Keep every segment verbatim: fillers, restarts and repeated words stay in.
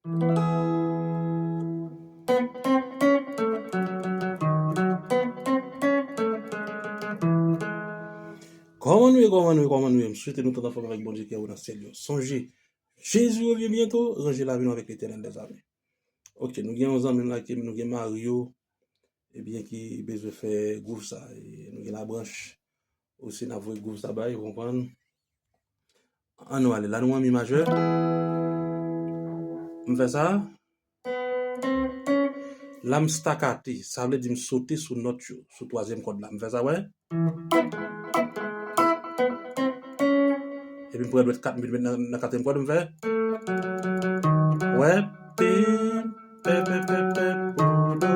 Kòman nou ye, kòman nou ye, kòman nou ye? M swete nou tout anfòm avèk Bondye ki anwo nan syèl yo. Sonje, Jezi revyen byento, ranje lavi nou avèk Letènèl dèzame. Ok, nou gen yon zanmi nou la ki nou gen Mario, ebyen, ki bezwen fè gwouv sa. E nou gen Labranch osi, n ap voye gwouv sa bay, ou konprann? Ann nou ale. La, nou an mi majè. M fè sa. La, m stakate. Sa vle di m sote sou nòt yo, sou twazyèm kòd la. M fè sa, wè. Epi m pran dwèt kat, m vin met nan, nan katriyèm kòd, m fè. Wè. Pi, pe, pe, pe, pe, pou, do.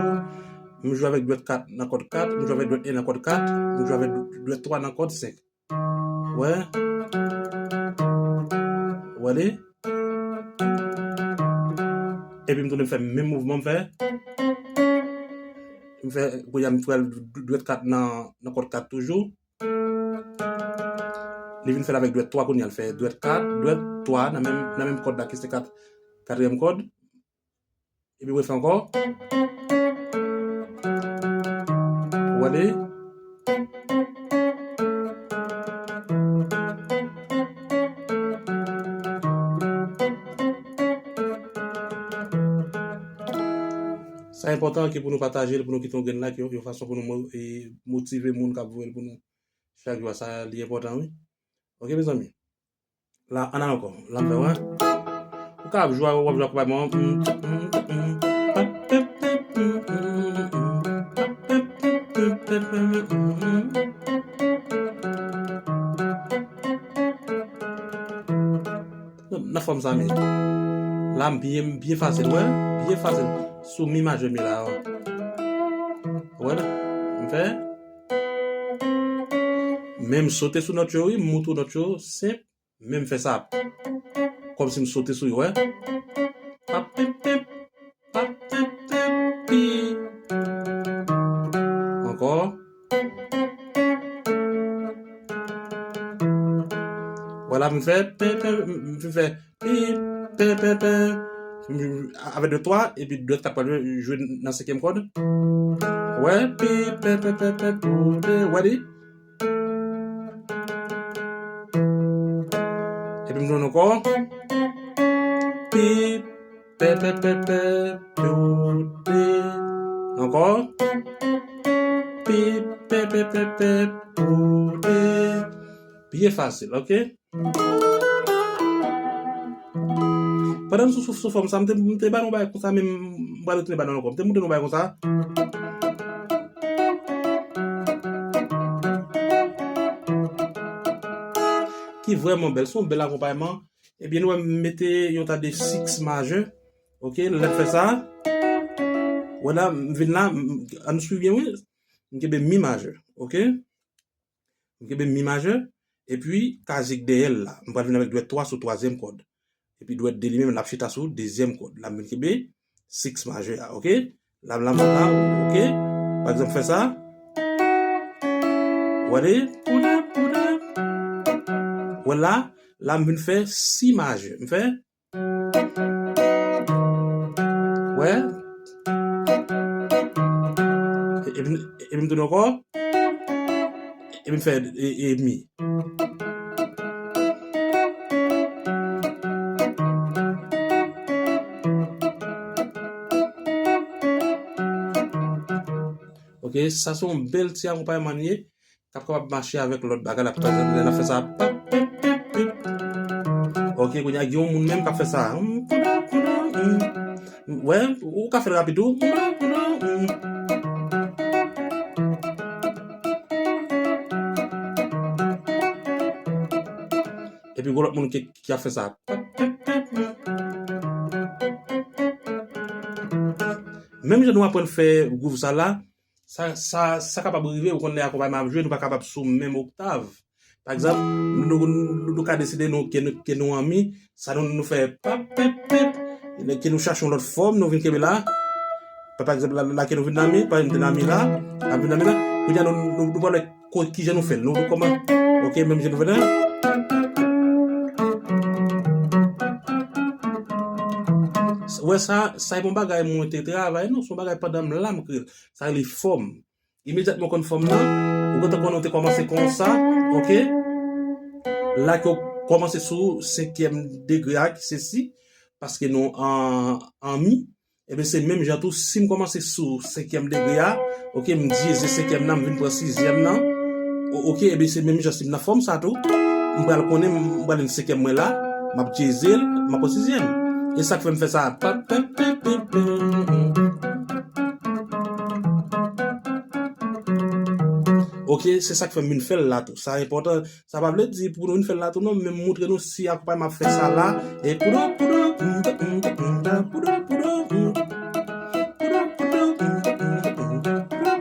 M jwe avèk dwèt kat nan kòd kat, m jwe avèk dwèt en nan kòd kat, m jwe avèk dwèt twa nan kòd senk. Wè. Wè li. Epi m tounen m fè menm mouvman m fè. M fè, kounye a m pral dwèt kat nan, nan kòd kat toujou. Li vin fè l avèk dwèt twa kounye a, l fè dwèt kat, dwèt twa nan menm, nan menm kòd la ki se kat, katriyèm kòd. Epi w refè ankò. Ou wè li? Sa enpòtan ke pou nou pataje l, pou nou kite yon grenn like, yon, yon fason pou nou mo-, e, motive moun k ap voye l pou nou chak jou a. Sa li enpòtan, wi. Ok, mezanmi. La, ann al ankò. La, m fè, wè. Ou ka ap jwe, w ap jwe akonpayman an. Nan fòm sa, men. La, m byen, byen fasil, wè. Byen fasil. Sou mi majè, mi la, wè. Wè, m fè. Men m sote sou nòt yo, wi. M monte nòt yo, senp. Men m fè sa. Kòmsi m sote sou yo, wè. Pap, pip, pip. Pap, pip, pip, pi. Ankò. Vwala, m fè, pe, pe, m fè, pi, pe, pe, pe. Avèk dwèt twa, epi dwèt kat pral jwe nan senkyèm kòd. Wè, pi, pe, pe, pe, pe, pou, de, wè li. Epi m tounen ankò. Pi, pe, pe, pe, pe, pou, de. Ankò. Pi, pe, pe, pe, pe, pou, de. Byen fasil, ok? Pandan m sou, sou, sou fòm sa, m te, m te ba nou bagay konsa, men m pral retounen ba nou ankò. M te montre nou bagay konsa. Ki vrèman bèl. Se yon bèl akonpayman. Ebyen, nou wè m mete yon ta de six majè. Ok, lè m fè sa. Wè la, m vin la, m, ann swiv byen, wi. M kenbe mi majè. Ok? M kenbe mi majè, epi kazèk dèyè l la. M pral vin avèk dwèt twa sou twazyèm kòd. Epi dwèt de li menm, l ap chita sou dezyèm kòd. La, m vin kenbe six majè a, ok? La, la, la, ok? Pa egzanp, fè sa. Wè li? Wè la, la, m vin fè si majè. M fè Wè. E, epi, epi m tounen ankò. Epi m fè e, e mi. Ok, sa se yon bèl ti akonpayman li ye. K ap kapab mache avèk lòt bagay la. Lè n ap fè sa, pap, pip, pip, pip. Ok, kounye a, gen yon moun menm k ap fè sa. Wè, ou ka fè l rapid tou. Epi, gen lòt moun ki, ki ap fè sa. Menm jan nou aprann fè gwouv sa la, Sa, sa, sa kapab rive, ou konn lè akonpayman ap jwe, nou pa kapab sou menm oktav. Pa egzanp, nou, nou, nou, nou ka deside nou, ke nou, ke nou an mi, sa nou, nou fè pap, pep, pep, ke nou chache yon lòt fòm, nou vin kenbe la. Pa, pa egzanp, la, la ke nou vin nan mi, pa egzanp, nou te nan mi la, la vin nan mi la. Kounye a, nou, nou, nou pral wè ko-, kijan nou fè l. Nou, nou kòman, ok, menm jan nou fè la. Ou wè sa, sa e pa yon bagay mwen te travay, non, se yon bagay pandan m la m kreye l. Sa rele fòm. Imedyatman w konn fòm nan, ou gentan konnen w te kòmanse konsa, oke? La ke w kòmanse sou senkyèm degre a, ki se si, paske nou an, an mi, ebyen se menm jan tou, si m kòmanse sou senkyèm degre a, oke, m dyeze senkyèm nan, m vin pran sizyèm nan, o-, oke, ebyen se menm jan si m nan fòm sa tou, m pral konnen, m pral jwenn senkyèm mwen la, m ap dyeze l, m ap pran sizyèm. E sa k fè m fè sa. Pa, pa, pa, pa, pa. Oke, se sa k fè m vin fè l la tou. Sa enpòtan. Sa pa vle di pou nou vin fè l la tou non, men m montre nou si akonpayman ap fè sa la. E poudou, poudou, poudou, poudou, poudou, poudou, poudou, poudou,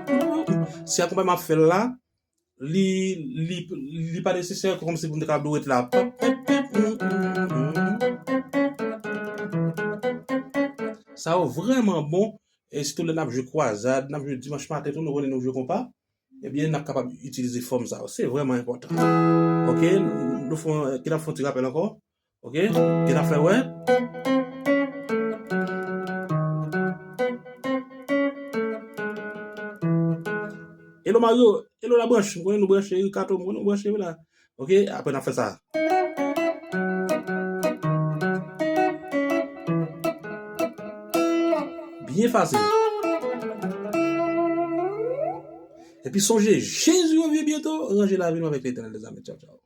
poudou. Si akonpayman ap fè l la, li, li, li pa nesesè kòmsi pou m te kapab dwe ret la. Sa yo vrèman bon, e sitou lè n ap jwe kwazad, n ap jwe dimanch maten tou, nou konnen nou jwe konpa. Ebyen, n ap kapab itilize fòm sa yo. Se vrèman enpòtan. Oke, nou fè, ki n ap fè yon ti rapèl ankò. Oke, ki n ap fè wè. Hello Mario, hello la branch, m konnen nou branche, Ricardo, m konnen nou branche wi la. Oke, apre n ap fè sa. Byen fasil. Epi sonje, Jezi revyen byento, ranje lavi nou avèk Letènèl, lèzami. Tchaw, tchaw.